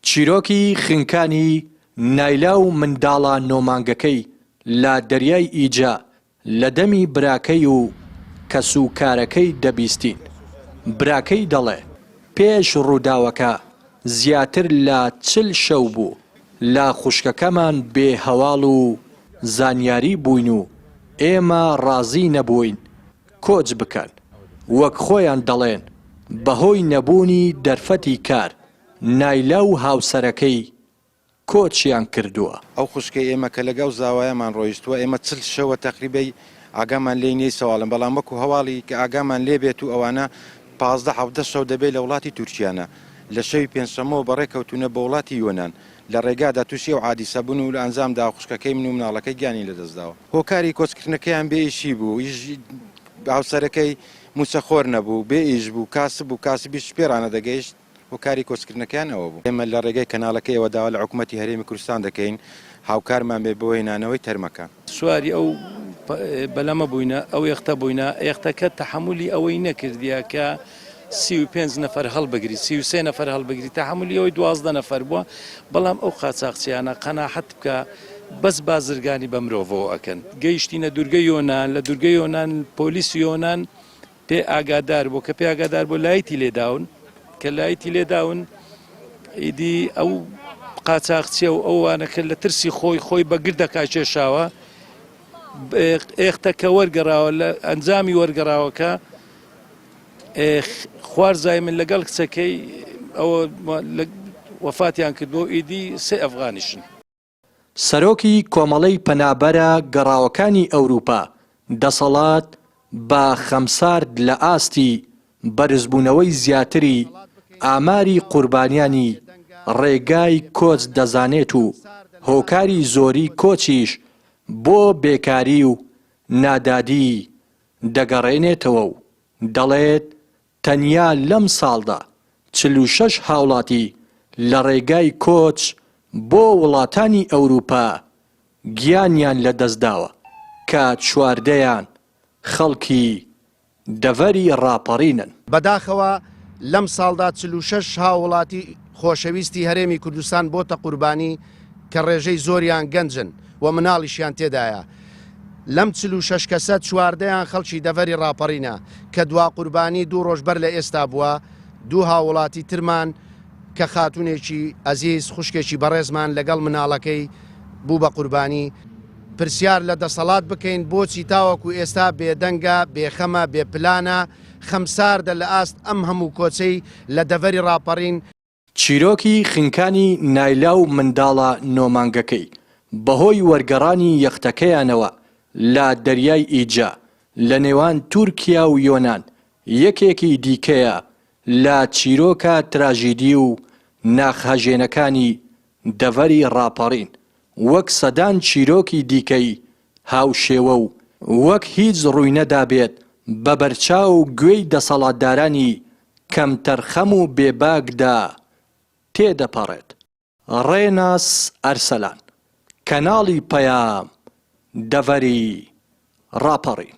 چیرۆکی خنکانی نایلا و منداڵە نۆ مانگەکەی لە دەریای ئیجە لە دەمی براکەی و کەسوکارەکەی دەبیستین. براکەی دەڵێ، پێش ڕووداوەکە زیاتر لە 40 شەو بوو لە خوشکەکەمان بێ هەواڵ و زانیاری بووین و ئێمە ڕازی نەبووین کۆچ بکەن، وەک خۆیان دەڵێن بەهۆی نەبوونی دەرفەتی کار نایلا و هاوسەرەکەی کۆچیان کردووە. ئەو خوشکەی ئێمە کە لەگەڵ زاوایەمان ڕۆیشتووە ئێمە 40 شەوە تەقریبەی ئاگامان لێی نیەی سەواڵن بەڵام وەکو هەواڵی کە ئاگامان لێ بێت و ئەوانە 15 17 شەو دەبێت لە وڵاتی تورکیانە لە شەوی پێنجشەممەوە بەڕێ کەوتوونە بۆ وڵاتی یۆنان لە ڕێگادا تووشی ئەو عادیسە بوون و لە ئەنجامدا خوشکەکەی من و مناڵەکەی گیانی لەدەستداوە. هۆکاری کۆچکردنەکەیان بێ ئیشی بوو، ئیش هاوسەرەکەی مووچەخۆر نەبوو، بێ ئیش بوو، کاسب بوو، کاسبیش پێ ڕانەدەگەیشت، هۆکاری کۆچکردنەکەیان ئەوە بوو. ئێمە لە ڕێگەی کەناڵەکەیەوە داوا لە حکومەتی هەرێمی کوردستان دەکەین هاوکارمان بێت بۆ هێنانەوەی تەرمەکان. سواری ئەو بەلەمە بووینە، ئەو یەختە بووینە، یەختەکە تەحەمولی ئەوەی نەکردیە کە 35 نەفەر هەڵبگری، 33 نەفەر هەڵبگری، تەحەمولی ئەوەی 12 نەفەر بووە، بەڵام ئەو قاچاخچیانە قەناحەت بکە بەس بازرگانی بە مرۆڤەوە ئەکەن. گەیشتینە دوورگەی یۆنان، لە دوورگەی یۆنان پۆلیسی یۆنان پێ ئاگادار بوو، کە پێ ئاگادار بوو لایتی لێداون، کە لایتی لێداون ئیدی ئەو قاچاخچیە و ئەوانە کە لە ترسی خۆی خۆی بە گردەکا کێشاوە، ئێختەکە وەرگەڕاوە، لە ئەنجامی وەرگەڕاوەکە خوارزای من لەگەڵ کچەکەی ئەوە وەفاتیان کردووە و ئیدی سێ ئەفغانیشن. سەرۆکی کۆمەڵەی پەنابەرە گەڕاوەکانی ئەوروپا دەسەڵات بە خەمسارد لە ئاستی بەرزبوونەوەی زیاتری ئاماری قوربانیانی ڕێگای کۆچ دەزانێت و هۆکاری زۆری کۆچیش بۆ بێکاری و نادادی دەگەڕێنێتەوە و دەڵێت تەنیا لەم ساڵدا 46 هاوڵاتی لە ڕێگای کۆچ بۆ وڵاتانی ئەوروپا گیانیان لەدەستداوە کە چواردەیان خەڵکی دەڤەری ڕاپەڕینن. بەداخەوە لەم ساڵدا 46 هاووڵاتی خۆشەویستی هەرێمی کوردستان بۆتە قوربانی کە ڕێژەی زۆریان گەنجن و مناڵیشیان تێدایە. لەم 46 کەسە چواردەیان خەڵکی دەڤەری ڕاپەڕینە کە دوا قوربانی دوو ڕۆژ بەر لە ئێستا بووە، دوو هاووڵاتی ترمان کە خاتوونێکی ئەزیز خوشکێکی بەڕێزمان لەگەڵ مناڵەکەی بوو بە قوربانی. پرسیار لە دەسەڵات بکەین بۆچی تاوەکو ئێستا بێدەنگە، بێخەمە، بێ پلانە، خەمساردە لە ئاست ئەم هەموو کۆچەی لە دەڤەری ڕاپەڕین؟ چیرۆکی خنکانی نایلا و منداڵە نۆ مانگەکەی بەهۆی وەرگەڕانی یەختەکەیانەوە لە دەریای ئیجە لە نێوان تورکیا و یۆنان یەکێکی دیکەیە لە چیرۆکە تراژیدی و ناخهەژێنەکانی دەڤەری ڕاپەڕین وەک سەدان چیرۆکی دیکەی هاوشێوە و وەک هیچ ڕووینەدابێت بە بەرچاو گوێی دەسەڵاتدارانی کەمتەرخەم و بێباکدا تێدەپەڕێت. ڕێناس ئەرسەلان، کەناڵی پەیام، دەڤەری ڕاپەڕین.